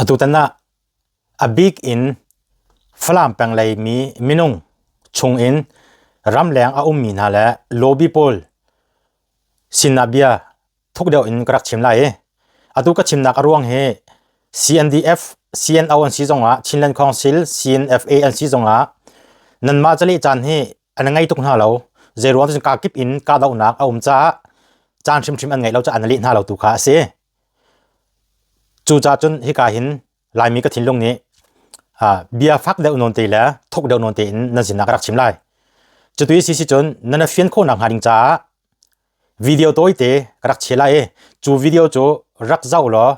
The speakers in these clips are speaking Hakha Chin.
Atutan ah a bik in Falam peng lei mi minung chung in ramleng a ummi hna le lobby pawl sinah bia thuk deuh in ka rak chim lai i atu ka chimnak a ruang hi CNDF, CNO an si zongah Chinland Council, CNFA an si zongah nanmah caleh caan hi an ngei tuk hna lo. Zei ruang cun kakip in kahdohnak a um caah caan hrimhrim an ngeih lo caah an leh hna lo tu kha a si. Cucaah cun hika hin Laimi ka thinlung nih bia fak deuh nawn te le thuk deuh nawn tein nan sinah ka rak chim lai. Cutu si si cun nan fian khawhnak hnga ding caah video tawite ka rak chia lai i cu video cu rak zoh law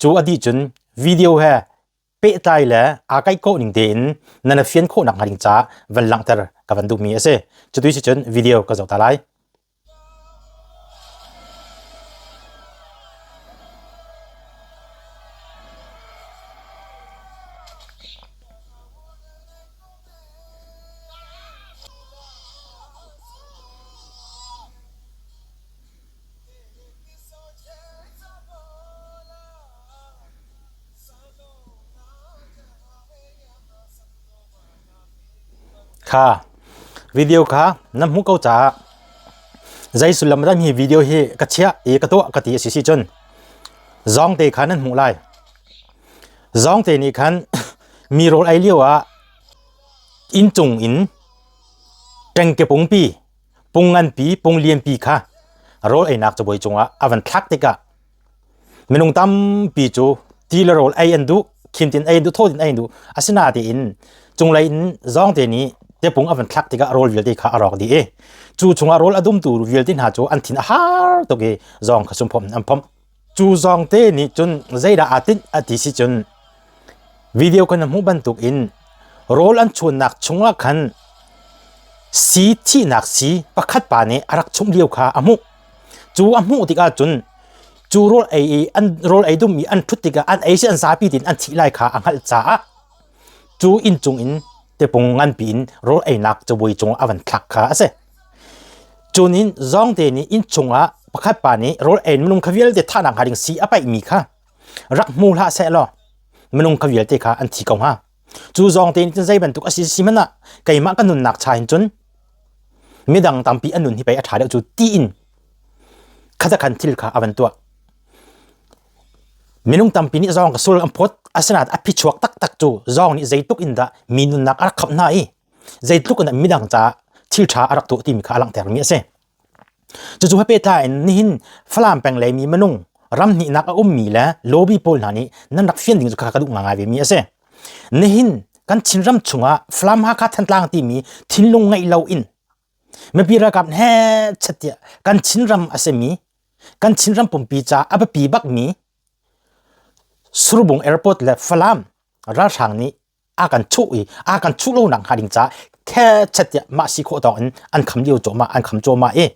cu a dih cun video he pehtlai le aa kaih khawh ning tein nan fian khawhnak hnga ding caah van langhter ka van duhmi a si. Cutu si cun video ka zoh ta lai. Kha video kha na hmuh ko caah zei sullam dah hi video hi ka chiah i ka tuah ka ti a si si cun zawngte kha nan hmuh lai. Zawngte nih khan mi rawl ei lio ah inncung in ṭengke pungpi, pung nganpi, pung lianpi kha rawl einak cabuai cungah a van thlak tikah Minung tampi cu ti le rawl ei an duh, khimtin ei an duh, thawtin ei an duh. Asinain cunglei in zawngte nih tepung a van thlak tikah rawl vialte kha a rawk dih i cu chungah rawl a dumtu vialte hna cu an thin a har tuk i zawng kha sumphom in an phomh. Cu zawngte nih cun zeidah aa tinh a ti si cun video kan hmuh bantuk in rawl an chuannak chungah khan si thihnak si pakhat pa nih a rak chumh lio kha a hmuh. Cu a hmuh tikah cun cu rawl ei i an rawl ei dum i an ṭhut tikah an ei si an zapi tiin an thih lai kha a hngalh caah cu inn cung in tipung nganpi in rawl einak cabuai cung a van thlak kha a si. Cun in zawngte nih inn chungah pakhat pa nih rawl ei minung kha vialte thahnak hnga ding si a paihmi kha rak hmu hlah seh law minung kha vialte kha an thi ko hnga. Cu zawngte nih cun zei bantuk a si si hmanh ah keimah ka nunnak cha hin cun midang tampi an nun hi pei a ṭha deuh cu tiin kha khan thil kha a van tuah. Minung tampi nih zawng ka sul an phawt asinain a phichuak taktak cu zawng nih zeitluk in dah mi nunnak a rak khamh hna i zeitluk in dah midang caah thil ṭha a rak tuah timi kha a langhtermi a si. Cucu he pehtlai in nihin Falam peng lei mi minung ram hnihnak a ummi le lobby pawl hna nih nan rak fian ding cu kha ka duh ngaingai ve mi a si. Nihin kan Chinram chungah Falam Hakha Thantlang timi thinlung ngeih lo in mipi ralkap he chet tiah kan Chinram a simi kan Chinram pumpi ca a biapi bakmi Surbung Airport le Falam ralhrang nih a kan chuh i a kan chuh lo nak hnga ding caah khe tiah mah si khawh tawk in an kham lio cuahmah an kham cuahmah i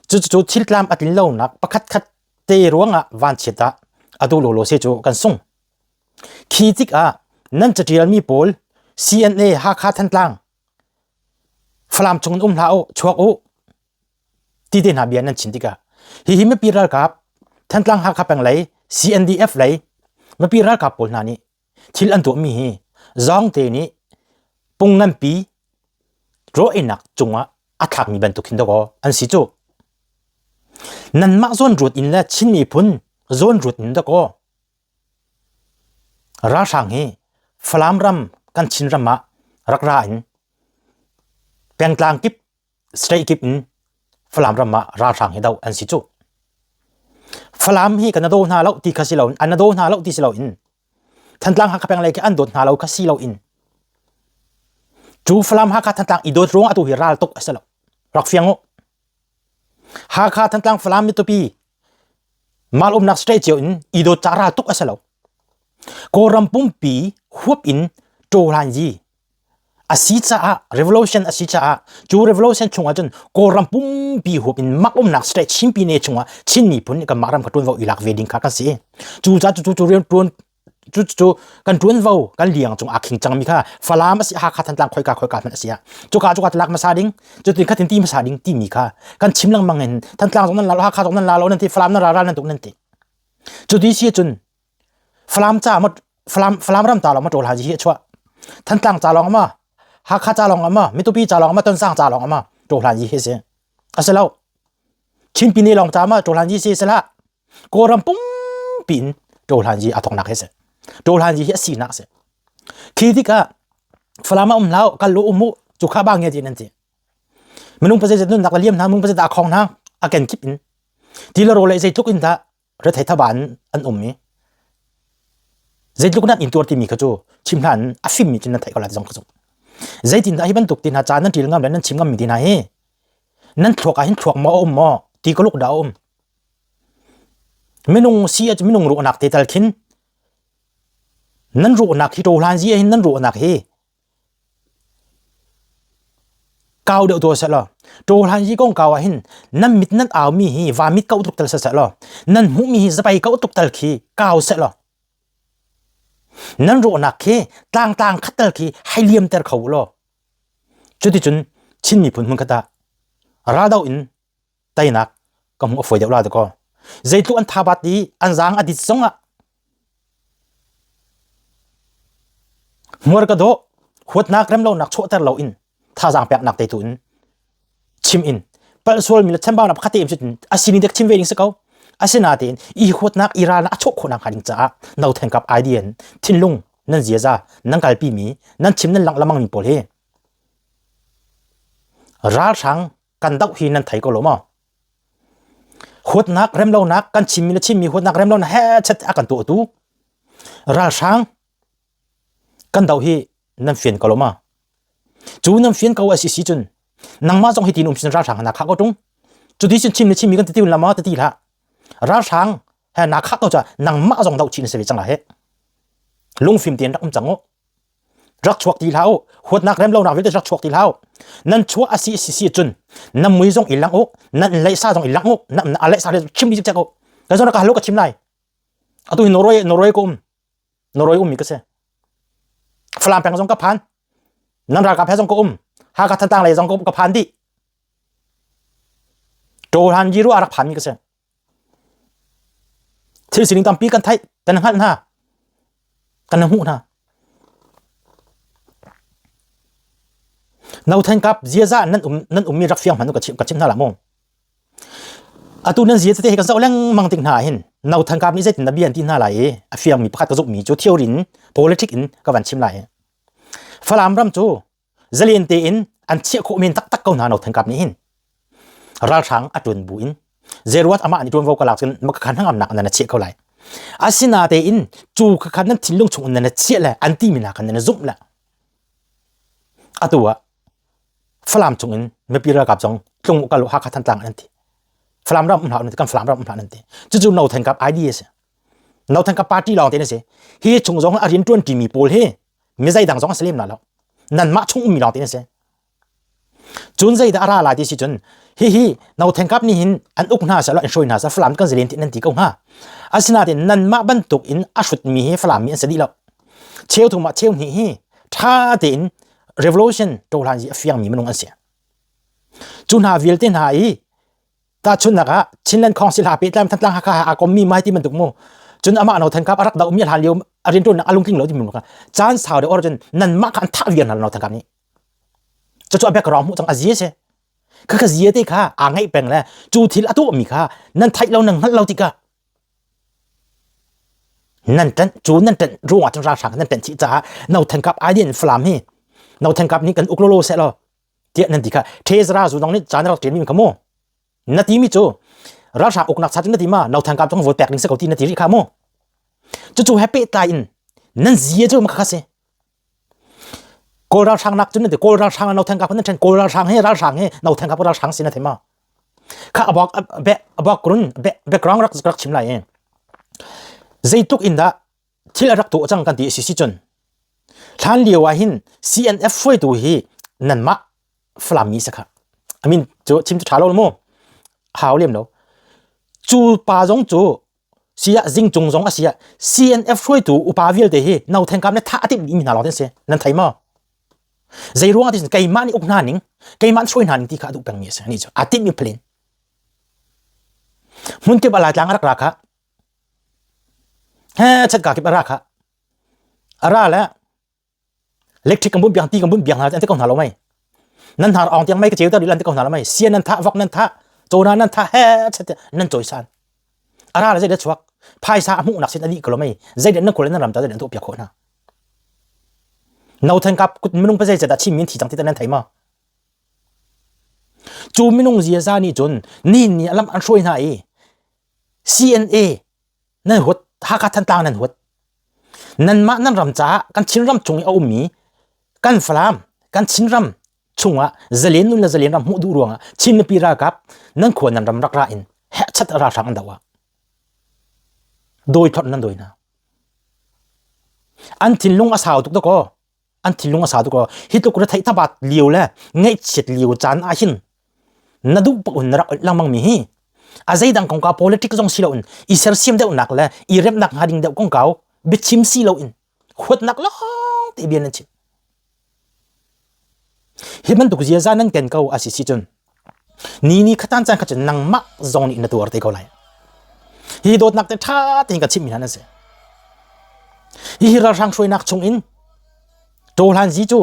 cucu thil tlam a tlin lonak pakhat khat te ruangah vanchiat ah atu lawlaw se cu kan sung khi tikah nan catialmi pawl CNA Hakha Thantlang Falam chung in um hlah u chuak u ti te hna bia nan chim tikah hihi mipi ralkap Thantlang Hakha peng lei CNDF lei mipi ralkap pawl hna nih Thil an tuahmi hi zawngte nih pung nganpi rawheinak cungah a thlakmi bantuk hin dawkaw an si cu. Nanmah zawnruat in le Chin miphun zawnruat in dawkaw ralhrang hi Falam ram kan Chin ram ah rak ra in pengtlang kip state kip in Falam ram ah ralhrang hi do an si cu. Falam hi kan do hna lo ti kha si lo an do hna lo ti si lo in Thantlang Hakha peng lei khi an dawt hna lo kha si lo in cu Falam Hakha Thantlang i dawt ruang atu hi ral tuk a si lo rak fiang u Hakha Thantlang Falam mitupi mal umnak state cio in i dawt ca ral tuk a si lo Kawlram pumpi huap in ṭawhlan yi a si caah revolution a si caah cu revolution chungah cun Kawlram pumpi huap in mak umnak state Chin pine chungah Chin miphun nih kanmah ram kha ṭuanvo i lak ve ding kha kan si. Cu ca cu cu rian ṭuan cu cu kan ṭuanvo kan liang cung aa khing cangmi kha Falam a si Hakha Thantlang khoika khoika hmanh a si ah cuka cuka lak hmasa ding cutin khatin ti hmasa ding timi kha kan chim lengmang in Thantlang zong nan la lo Hakha zong nan la lo nan ti Falam nan ral ral nan tuk nan ti. Cu ti si cun Falam ca maw. Falam Falam ram ta lawng ma ṭawl haji hi a chuah. Thantlang ca lawng ma Hakha ca lawng ma Mitupi ca lawng ma Tonsang ca lawng ma ṭawl haji hi si. A si lo. Chin pine lawng ca ma ṭawl haji si si hlah. Kawlram pumpi in ṭawl haji a thawknak hi si. Ṭawl haji hi a sinak si. Khi tikah Falam ah um hlah kal lu um u cu kha ba nge ti nan ti. Minung pazei zat nunnak le liam hna minung pazei dah khong hna a kenkip in ti le rawl le zeitluk in dah rethei thaba in an um i zeitluk nan intuar timi kha cu chim hlan a fimmi cun nan theih ko lai zong ka zumh. Zeitin dah hi bantuk ti hna ca nan ṭil ngam le nan chim ngammi ti hna hi nan thluak ah hin thluak maw a um maw ti ka luk dah a um. Minung si ah minung ruahnak te tal khin nan ruahnak hi ṭohlan zi hin nan ruahnak hi Kau deuh tuah seh law ṭawhlan hi kongkau ah hin nan mit nan aumi hi va mit kau tuk tal seh law nan hmuhmi hi zapai kau tuk tal khi kau seh law nan rawhnak khi tlangtlang khat tal khi hei liam ter kho law cuticun Chin miphun hmun khat ah raldo in teinak ka hmuh a fawi deuh la dakaw. Zeitluk an thabat i an zaang a dit zong ah hmuar ka dawh huatnak remlonak chuahter lo in thazaang peknak te tu in chim in palh sual mi le chambaunak pakhat te in a sining dek chim ve ding si ko asinatein i huatnak i ralnak a chuah khawhnak hnga ding caah no thankap idea in thinlung nan ziaza nan kalpi mi nan chim nan langh lamang mi pawl hi ralhrang kan doh hi nan thei ko lo maw? Huatnak remlonak kan chimmi le chimmi huatnak remlonak he chet a kan tuahtu ralhrang kan doh hi nan fian ko lo ma? Cu nan fian ko a si si cun nangmah zong hi tin um sin ralhrang na khah ko tung. Cu ti cun chim le chimmi kan ti la ma ti ti hlah. Ralhrang he na khah ko cha nangmah zong doh chin se ve cang la he. Lungfim tein rak um cang u. Rak chuak ti hlah u. Huatnak remlonak vialte rak chuak ti hlah u. Nan chuah a si si si cun nan mui zong i lang u, nan leisa zong i lang u, nan a leisa le chim dih cek u. Ka zong ka halo ka chim lai. Atu hi Norway Norway ko um. Norway um mi ka si. Falam peng zong ka phan. Nan ralkap he zong ka um. Hakha Thantlang lei zong ka phan dih. Ṭawlhan jiru a rak phan mi ka si. Thil sining tampi kan theih, kan hngalh hna, kan hmuh hna. No then kap ziaza nan um nan ummi rak fiang hmanh ka chim ka chim hna la mu. Atu nan zia tete hi kan zoh lengmang tik hna hin no than kap nih zeitin na bia an ti hna lai i a fiang mi pakhat ka zumh mi cu theory in politic in ka van chim lai. Falam ram cu zalen tein an chiah khawh men taktak ko hna no thankap nih hin ralhrang a tuan bu in zeruat amah nih tuanvo ka lak cun maka khan hangamnak nan chiah ko lai asina tein cu kha nan thinlung chung nan chiah le an ti mi na khan nan zumh le atu ah Falam chung in mipi ralkap zong tlung kal Hakha Thantlang an ti Falam ram um hlah kan Falam ram um hlah nan ti cucu no thankap idea si no thankap party lawng te na si hi chung zong a rian tuan ti mi pawl hi mi zeidang zong a si lem la lo nanmah chung ummi lawng te na si cun zeidah a ra lai ti si cun hihi no thengkap nih hin an uk hna seh an hruai hna seh falam kan zalen ti nan ti ko hnga asinain nanmah bantuk in a hrutmi hi falam mi an si dih lo cheu thum ah cheu hnih hi tha tein revolution tohlan hi a fiangmi minung an si cu hna vialte hna i Tahchunhnak ah Chinland Council ha pehtlai Thantlang Hakha ha aa kommi mai ti bantuk mu. Cun amah no thankap a rak doh mi hlan lio a riantuannak a lungtling lo ti mu ka. Caan sau deuh or cun nanmah kha an thah viar hna no thankap nih. Cucu a background hmuh cang a zia si. Kha kha zia te kha aa ngeih peng le cu thil a tuah mi kha nan theih lo nan hngalh lo tikah nan ṭanh cu nan ṭanh ruangah cun ralhrang nan ṭanh chih caah no thankap idea in Falam hi no thankap nih kan uk lolo seh law tiah nan ti kha Thezra zu dong nih caan rak ṭian mi kha mu na ti mi cu ralhrang uknak cha cu na ti ma no thangkap zong vote pek ding si ko ti na ti rih kha mu cucu he pehtlai in nan zia cu ma kha si Kawl ralhrang nak cu nan ti Kawl ralhrang no thangkap nan ṭhen Kawl ralhrang he ralhrang he no thangkap ralhrang si na thei ma kha abak abak run background rak rak chim lai e zeitluk in dah thil a rak tuah cang kan ti a si si cun hlan lio ah hin CNF hruaitu hi nanmah Falam mi si kha I mean cu chim cu tha lo mu hau lem lo cu pa zong cu sia zing cung zong a sia CNF hruaitu upa vialte hi no thengkam le thah a timh mi hna lawng te si nan thei maw zei ruang ah ti keimah nih uk hna ning keimah hruai hna ning ti kha a duh peng mi a si ni cu a timh mi plan hmun kip a laitlang a rak ra kha He chat ka kip a ra kha. Ara le electric kan bun biang ti kan bun biang hna an ti ko hna lo mei. Nan har ong tiang mei ka cheu ta an ti ko hna lo mei. Sian nan thah vok nan thah chona nan thah he chat nan choi san. Ara le zei da chuak phaisa a hmuh nak sin ani ko lo mei. Zei da nan kul nan ram ta zei nan tu piak khawh hna. No than kap kut minung pa zei da chim min thi chang ti nan thei ma. Cu minung ziaza nih cun nihin ni a lam an hruai hna i CNA nan huat Hakha Thantlang nan huat nanmah nan ram caah kan Chinram chung i a ummi kan Falam kan Chinram chungah zalen nun le zalen ram hmuh duh ruangah Chin mipi ralkap nan khua nan ram rak ra in hehchat ralhrang an doh ah dawi thlot nan dawi hna an thinlung a sau tuk dakaw an thinlung a sau tuk hi tluk na theih thabat lio le ngaihchiat lio caan ah hin na duh pak un na rak lengmang mi hi a zeidang kongkau politics zong si loin i sersiam deuhnak le i remnak hnga ding deuh kongkau biachim si loin huatnak lawng te bia nan chim hi bantuk ziaza nan ken ko a si si cun ni ni khatan caan kha cun nangmah zong nih na tuar te ko lai hi dawtnak te ṭha tein ka chimmi hna nan si hihi ralhrang hruainak chung in Ṭawhlan zi cu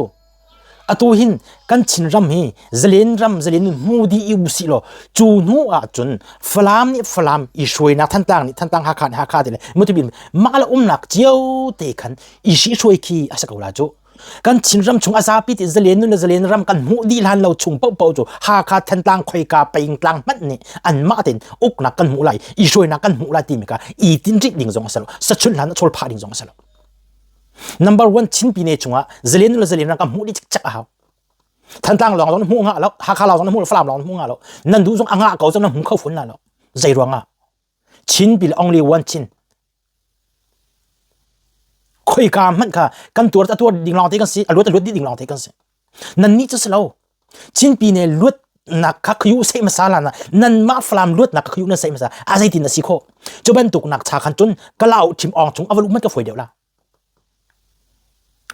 atu hin kan Chinram hi zalen ram zalen in hmu dih i usih law cu hnu ah cun Falam nih Falam i hruainak Thantlang nih Thantlang Hakha nih Hakha ti le mutubin mah le umnak cio te khan i hruai khi a si ko la cu kan Chinram chung a zapi ti zalen nun le zalen ram kan hmuh dih hlan lo chung paohpaoh cu Hakha Thantlang khoika Paingtlang hmanh nih anmah tein uknak kan hmuh lai i hruainak kan hmuh lai timi kha i tin rih ding zong a si lo sachun hlan a chawl phah ding zong a si lo number one Chin pine chungah zalen le zalen ram kan hmuh dih cikcek a hau Thantlang lawng zong hmuh ngah lo Hakha lawng zong hmuh lo Falam lawng hmuh ngah lo nan duh zong a ngah ko zong nan hmu kho fun la lo zei ruangah Chin bil only one Chin khoika hmanh kha kan tuar a tuar ding lawng te kan si a luat a luat dih ding lawng te kan si nan nih cu si lo Chinpi ne luat nak kha khayu sei masa la na nan mah falam luat nak khayu na sei masa a zeitin na si kho cu bantuk nak cha khan cun kalau thim ong chung avalu man ka foi deuh la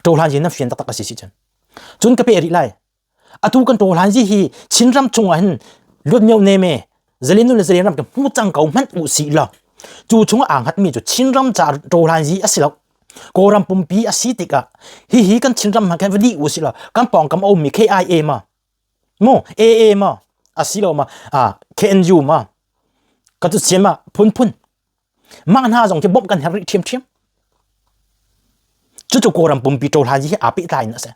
to hlan yin na fian tak tak si si cun cun ka pe rih lai Atu kan ṭawhlan zi hi Chinram chungah hin luat mio ne me zalin nu le zalin ram kan hmu cang ko hmanh u si law cu chungah aa hngatmi cu Chinram ca ṭawhlan zi a si lo. Kawlram pumpi a si tikah hihi kan Chinram hmanh khan va dih u si law kan pawngkam a ummi KIA ma mu AA ma asilo ma KNU ma ka tu sian ma phunphun Mah hna zong khi bawmh kan herh rih ṭhiamṭhiam. Cucu Kawlram pumpi ṭawhlan hi aa pehtlai in a si.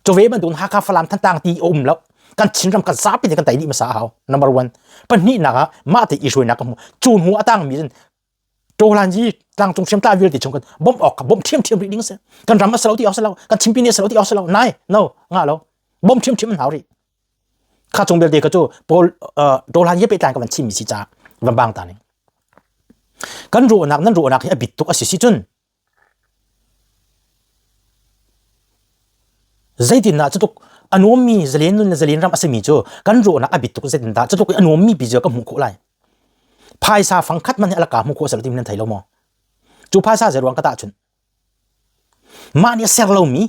Cuve bantukin Hakha Falam Thantlang ti a um lo. Kan Chinram kan zapi te kan tei dih hmasa a hau. Number one. Pahnihnak ah mah te i hruainak ka hmu. Cu hnu a tangmi cun ṭawhlan hi tlangcung hriamtlai vialte chung kan bawmh awk kha bawmh ṭhiamṭhiam rih ding a si. Kan ram a si lo ti awk si lo. Kan Chinpi nih a si lo ti awk si lo. Nai, no, ngah lo. Bawmh ṭhiamṭhiam an hau rih. Kha chung belte ka cu Paul ṭawhlan hi pehtlai ka van chimmi si caah van bang ta ning. Kan ruahnak nan ruahnak hi a bit tuk a si si cun zeitindah cutuk a nuammi zalen nun le zalen ram a simi cu kan ruahnak a bit tuk zeitindah cutuk i a nuammi pi cu ka hmuh khawh lai phaisa fangkhat man hi a laka hmuh khawh sal ti nan thei lo maw cu phaisa zei ruang ka tahchun mah nih a ser lomi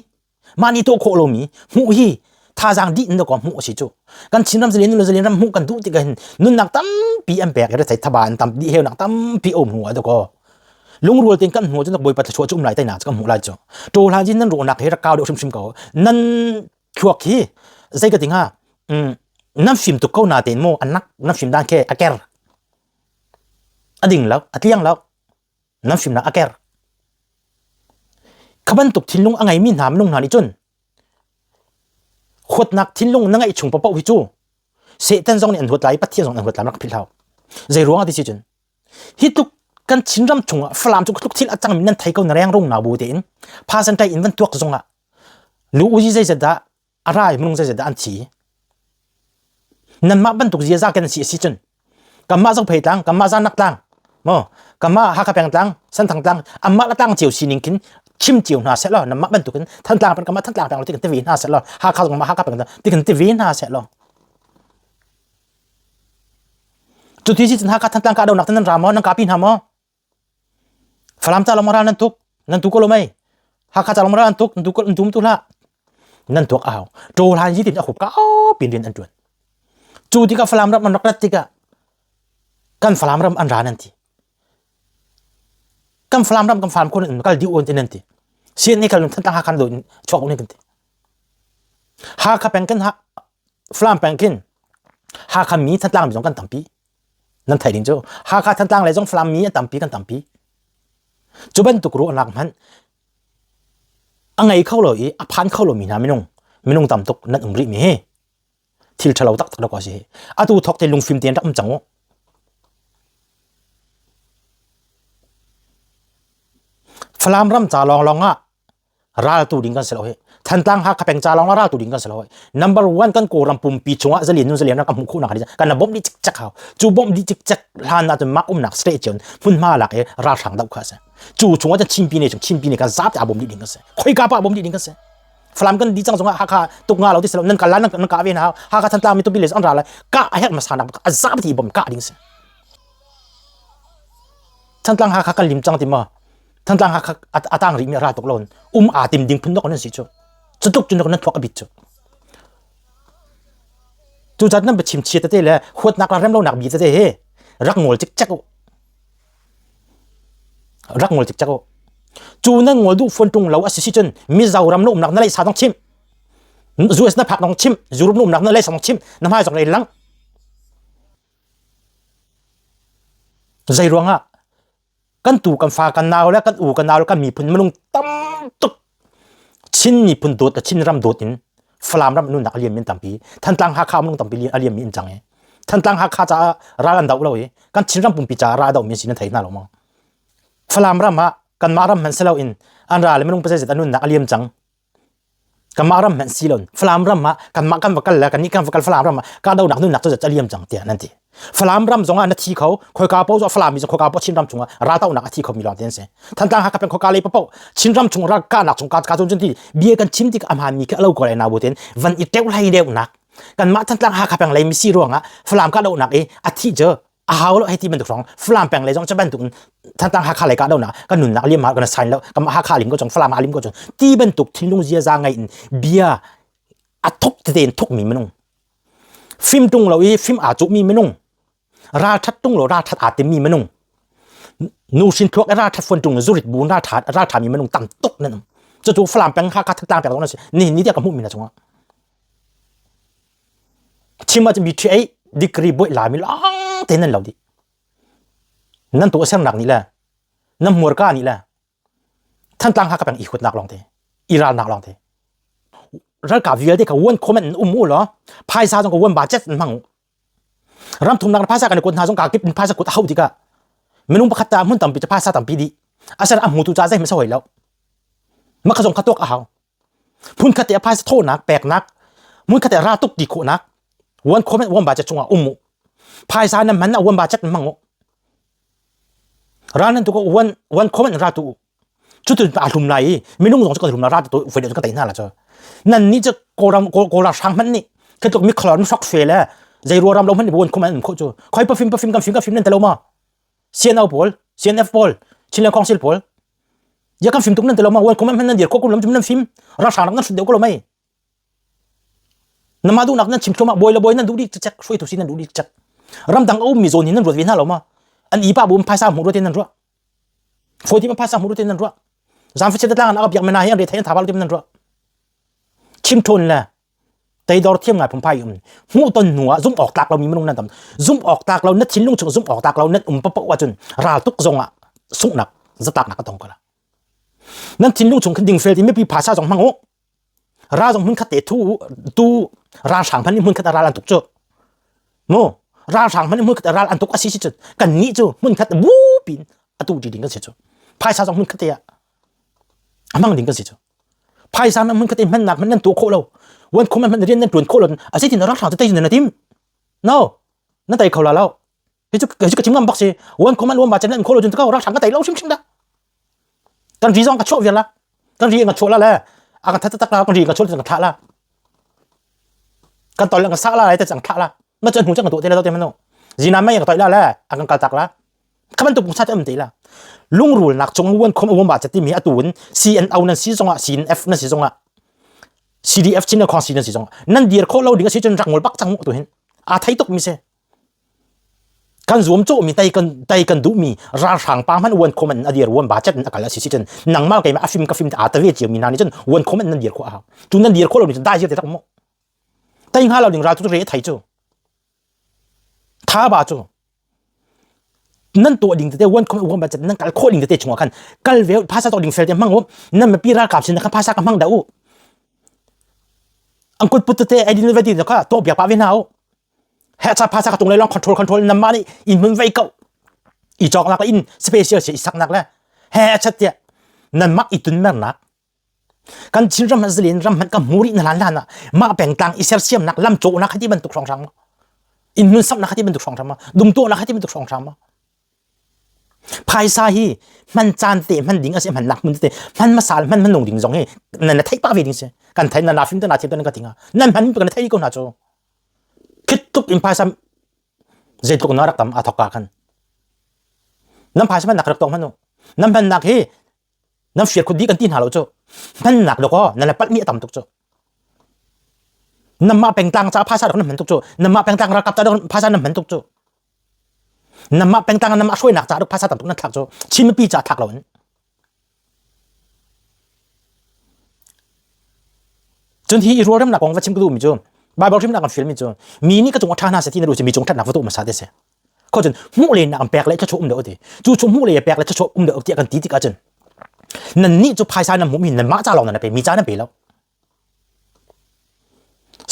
Mah nih tuah khawh lomi hmuh hi thazaang dih in dakaw hmuh a si cu. Kan Chinram zalen nu zalen ram hmuh kan duh tikah hin nunnak tampi an pek i rethei thaba an tam dih heunak tampi a um hnu ah dakaw lungrual tein kan hmu cun Bawipa thluachuah cu um lai tainak cu kan hmuh lai cu. Ṭawhlan in nan ruahnak hi rak kau deuh hrimhrim ko. Nan thluak hi zei ka ti hnga nan fim tuk ko na tein maw anak nan fim dan khi a ker a ding lo a tliang lo nan fimnak a ker. Kha bantuk thinlung a ngeimi hna minung hna nih cun huatnak thinlung na ngeih chung paoh hi cu Satan zong nih an huat lai Pathian zong an huat lai rak philh hau. Zei ruang ah ti si cun hi tluk kan Chinram chungah Falam cu tluk thil a cangmi nan thei ko na reng rung na bu tein phasan tai in van tuak zongah lu uzi zeizat dah a rai minung zeizat dah an thi nanmah bantuk ziaza kan si a si cun kanmah Zophei tlang kanmah Zanak tlang mo kanmah Hakha peng tlang Senthang tlang anmah la tlang cio sining khin chim cio hna seh law nanmah bantukin Thantlang peng kanmah Thantlang peng ti kan ti ve hna seh law Hakha zong Hakha peng ti kan ti ve hna seh law cu ti si cun Hakha Thantlang ka donak nan ra maw nan kapi hna maw Falam ca lawng ral nan tuk nan tu ko lo mei Hakha ca lawng ral nan tuk nan tu ko nan tum tu hlah nan tuak a hau ṭawhlan yi tin a hup ka pin rian an ṭuan cu tikah Falam ram an rak rat tikah kan Falam ram an ra nan ti kan Falam ram kan Falam khon in kal dih on ti nan ti. CNA khal Thantlang Hakha do chuak ne kan ti. Hakha peng kan ha Falam peng khin Hakha mi Thantlang mi zong kan tampi. Nan thei ding cu Hakha Thantlang le zong Falam mi an tampi kan tampi. Cu bantuk ruahnak hmanh a ngei kho lo i a phan kho lo mi hna minung minung tam tuk nan um rih mi hi thil ṭhalo taktak dawk a si. Atu thawk te lungfim tein rak um cang u. Falam ram ca lawnglawng ah raltu ding kan si lo hi. Thantlang Hakha peng ca lawng ah raltu ding kan si lo hi. Number one kan Kawlram pumpi chungah zalian nun zalian ram kan hmuh khawhnak ding kan na bawmh dih cikcek hau. Cu bawmh dih cikcek hlan ah cun mah umnak state cun hmunhma lak i ralhrang doh kha a si. Cu chungah cun Chinpi ne chung Chinpi ne kan zapi a bawm dih ding kan si. Khoika pa bawm dih ding kan si. Falam kan di cang zongah Hakha tuk nga lo ti si lo nan kal la nan nan kah ve na hau. Hakha Thantlang mi tupi le an ra lai kah a herh hmasa nak a zapi bom kah ding si. Thantlang Hakha kan lim cang ti ma Thantlang Hakha a tang rih mi a ra tuk lo um aa tim ding phun dok nan si cu cu tuk cun nan thuak a bit cu cu zat nan biachim chia tete le huatnak la rem lonak bi tete he rak ngol cik cek u rak ngol cik cek u cu nan ngol duh phone tung lo a si si cun Mizoram na umnak na lei sa dong chim US na phak dong chim Europe na umnak na lei sa dong chim na hmai zong lei lang Zei ruangah kan tu kan fa kan nau le kan u kan nau le kan miphun minung tam tuk Chin miphun dawt le Chin ram dawt in Falam ram nunnak a liam min tampi Thantlang Hakha minung tampi a liam mi in cang i Thantlang Hakha caah ral an doh lo i kan Chin ram pumpi caah ral a doh mi si nan thei hna lo maw Falam ram ah kanmah ram hmanh si lo in an ral le minung pasal a nunnak a liam cang Kanmah ram hmanh si lo Falam ram ah kanmah kan va kal le kannih kan va kal Falam ram ah kahdohnak nunnak cu a liam cang tiah nan ti. Falam ram zongah na thi kho khoika paoh cu Falam mi cu khoika paoh Chin ram chungah raltohnak a thi khomi lawng te an si. Thantlang Hakha peng khoika lei paoh Chin ram chung ral kahnak chung ka ka cun ti bia kan chim tik a hmaan mi khi a lo ko lai na bu ten van i teuh hlei deuhnak kanmah Thantlang Hakha peng lei mi si ruangah Falam kahdohnak i a thi cu a hau lo hei ti bantuk hrawng Falam peng lei zong cu bantuk in Thantlang Hakha lei kahdohnak kan nunnak liam ha kan sign lo kan Hakha lim ko chung Falam a lim ko chung ti bantuk thinlung ziaza ngei in bia a thuk tete in thuk mi minung fim tung lo i fim aa cuh mi minung ral that tung lo ral that aa tim mi minung nu sin thuak ral that fon tung zurit bu ral tha ral tha mi minung tam tuk nan um cu cu Falam peng Hakha Thantlang peng zong na si ni ni tiah ka hmuh mi na chungah Chim ahcun BTA degree buaih laimi lawng te nan lo dih. Nan tuahsernak nih le nan hmurka nih le Thantlang Hakha peng i huatnak lawng te, i ralnak lawng te. Ralkap vialte kha one comment in um u law phaisa zong ka one budget in hmang u. Ram thumnak phaisa kan i kuat hna zong kakip in phaisa kuat a hau tikah minung pakhat ta hmun tampi cu phaisa tampi dih. Asinain a hmutu ca zeihmanh si hoi lo. Mah kha zong kha tuak a hau. Hmunkhat te a phaisa thawhnak peknak hmunkhat te ra tuk ti khawhnak one comment one budget chungah um u phaisa nan hman ah one budget nan hmang u ra nan tu ko one one comment ra tu cu tu a hlum lai i minung zong cu kan hlum la ra tu voi deuh kan tei hna la cu nan nih cu kawlram kawla hrang hmanh nih khi tluk mi kholor mi hrok fe le zei rua ram lo hmanh nih one comment an khawh cu khoi pafim pafim kan fim kan fim nan te lo ma CNO pawl CNF pawl Chinland Council pawl Ya kan fim tuk nan ti lo ma wan comment hman nan dir kho lam nan fim ralhrang rak nan hrut deuh ko lo mei nama duhnak nan chim thluahmah bawi le bawi nan duh dih cek hruaitu si nan duh dih cek ramdang a ummi zawn hi nan ruat ve hna lo ma an i pa bu phaisa hmuh ruat nan ruah fawi ti ma phaisa hmuh ruat nan ruah zaangfachet tlang an aka biak mena hi an re thai an thaba lo ti nan ruah chim ṭhawn le teidor thiam ngai phungphai um hmuh ton hnu ah zumh awk tlak lomi minung nan tam zumh awk tlak lo na thinlung chung zumh awk tlak lo nan um papoh ahcun ral tuk zong ah sunghnak zatlaknak ka tong ko la nan thinlung chung khin dingfel ti mipi phasa zong hmang u ra zong hmun khat te thu tu ralhrang hman hmun khat ral an tuk cu mu ralhrang hman hmun khat ral an tuk asi si cun kan nih cu hmun khat bu pin atu ti ding kan si cu phaisa zong hmun khat te ah a hmang ding kan si cu phaisa na hmun khat in hmannak hman nan tuah khawh lo wan khom hman rian nan tuan khawh lo a si tin ralhrang te nan tim no nan tai kho la lo hi chu hi chu ka chim ngam bak si wan khom an wan ba chen nan khawh lo chun ka ralhrang ka tai lo sim sim da kan ri zong ka chuah vial la kan ri nga chuah la le a ka that tak la kan ri ka chuah ka thlah la kan tol ka sa la lai te chang thlah la ma chun hu chang ka tu te la te mano zina mai ka toy la le a kan kal tak la kha bantuk pungsa cu um ti la lungrulnak cung uan khom uam ba chati mi atu in CNO nan si zongah CNF nan si zongah CDF chin khong si nan si zongah nan dir kho lo ding a si cun rak ngol bak cang mu tu hin a thei tuk mi si. Kan zuam cawhmi tai kan tai kan duhmi ralhrang pa hmanh uan khom an a dir uan ba chat in a kal a si si cun nangmah keimah a fim ka fim a ta ve cio mi hna nih cun uan khom an nan dir khawh a hau. Cu nan dir khawh lo ni cun dai zir te tak mu. Tai hnga lo ding ral cu re thai cu. Tha ba cu nan tuah ding tete uan khom uan ba chat nan kal khawh ding tete chungah khan kal ve phasa to ding fel te hmang u nan mipi ralkap sin khan phasa ka hmang dah u. Ang kut put tete ai din ve ti kha to biak pa ve hna u. He cha phasa ka tung lai long control control nan mah nih inn hmun vei ko i cawknak le inn special si i saknak le he a chat tiah nan mah i tunmernak kan Chinram hmanh zalin ram hmanh ka hmu rih na hlan hlan ah mah pengtlang i sersiamnak lam cawhnak hati bantuk hrawnghrang ma inn hmun samnak hati bantuk hrawnghrang ma dumtuahnak hati bantuk hrawnghrang ma Phaisa hi hman caan te hman ding a si hman nak hmun te hman hmasa hman hmanung ding zong hi nan na theih pah ve ding si kan thei na na fim te na thiam te na ka tinga nan hman kan thei ko hna cu khit tuk in phaisa zeitluk na rak tam a thok ka khan nan phaisa hman nak rak tong hman u nan hman nak hi nan fiar khut dih kan ti hna lo cu hman nak dawkaw nan le palh mi a tam tuk cu namah pengtlang ca phaisa rak nan hman tuk cu namah pengtlang ralkap ca phaisa nan hman tuk cu namah pengtlang namah hruainak ca rak phaisa tam tuk nan thlak cu Chin mipi ca thlak lo in Cun hi i rualremnak kong va chim ka duhmi cu Bible hrimnak kan fialmi cu mi nih ka cung a ṭha hna seh ti na duh cu mi cung ṭhatnak va tuah hmasa te si. Kho cun hmuh len nak an pek le thluachuah um deuh ti. Cu cu hmuh le pek le thluachuah um deuh tiah kan ti tikah cun nan nih cu phaisa nan hmuhmi nanmah ca lawng nan pe mi ca nan pe lo.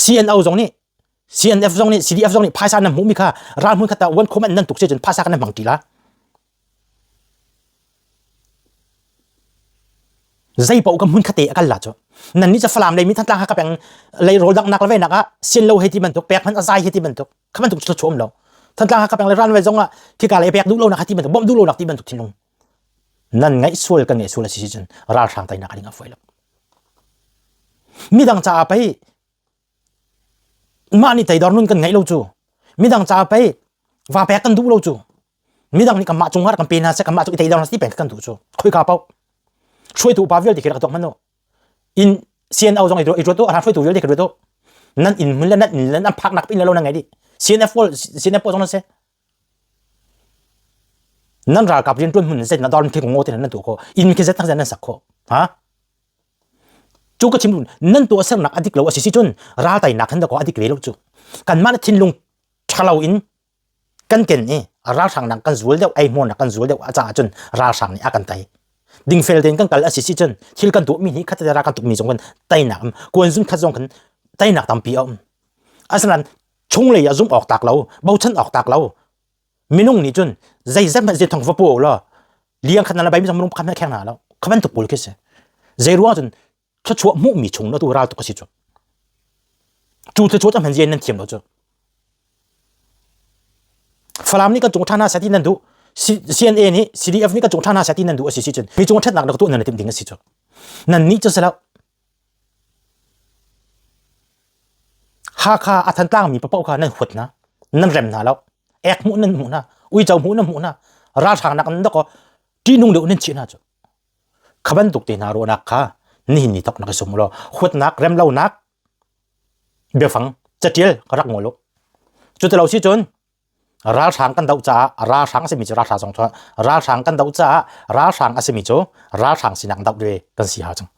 CNO zong nih CNF zong nih CDF zong nih phaisa nan hmuhmi kha ral hmun khat ah wan khum an nan tuk si cun phaisa kan nan hmang ti la. Zei paoh ka hmun khate a kal la cu. Nan nih cu Falam lei mi Thantlang Hakha peng lei rawl danghnak le venak ah sian lo hei ti bantuk pek hmanh a zai hei ti bantuk kha bantuk cu um lo. Thantlang Hakha peng le ran ve zong ah khika lei pek duh lo nak ti bantuk bawmh duh lo nak ti bantuk thinlung nan ngaih sual kan ngaih sual a si si cun ralhrang teinak ding a fawi lo. Midang caah pei mah nih teidor nun kan ngeih lo cu midang caah pei va pek kan duh lo cu midang nih kanmah cungah kan pe hna seh kanmah cu i teidor hna ti peng kan duh cu khoika paoh hruaitu upa vialte khi rak tuak hmanh u in CNO zong i ruat u a hruaitu vialte khi ruat u nan inn hmun le nan inn le nan phaknak pin le lo nan ngei dih CNF pawl CNF pawl zong nan si nan ralkap riantuan hmun zet na dor khi ngo te nan tuah kho inn khi zet tak nan sak kho ha Cu ka chim nan tuahsernak a dik lo a si si cun ral teinak hin dakaw a dik ve lo cu. Kanmah na thinlung ṭhalo in kan ken i ralhrang nak kan zual deuh eihmuarnak kan zual deuh a caah cun ralhrang nih a kan tei. Dingfel tein kan kal a si si cun thil kan tuahmi nih khat ral kan tukmi zong kan teinak um kuanzun khat zong kan teinak tampi a um. Asinain chunglei ah zumh awk tak lo, bochan awk tak lo, minung nih cun zeizat hmanh zei thong va pu law liang khat na bai mi minung pakhat hmanh kheng hna lo kha bantuk pawl khi si zei ruang cun thluachuah hmuhmi chung na tu ral tuk a si cu cu thluachuah cu hman zian nan thiam lo cu Falam nih kan cung ṭha hna seh ti nan duh CNA nih CDF nih kan cung ṭha hna seh ti nan duh a si si cun mi cung ṭhatnak na tuah nan timh ding a si cu nan nih cu si lo Hakha a Thantlang mi paoh kha nan huat hna, nan rem hna lo. Ek hmuh nan hmuh hna, uico hmuh nan hmuh hna, ralhrang nak nan dok ṭihnung deuh nan chih hna cu. Kha bantuk te hna ruahnak kha nihin ni thok nak i sum law huatnak remlonak biafang catial ka rak ngol u. Cu ti lo si cun ralhrang kan doh caah ralhrang a simi cu ralhrang zong cu ralhrang kan doh caah ralhrang a simi cu ralhrang sinak doh ve kan si ha cang.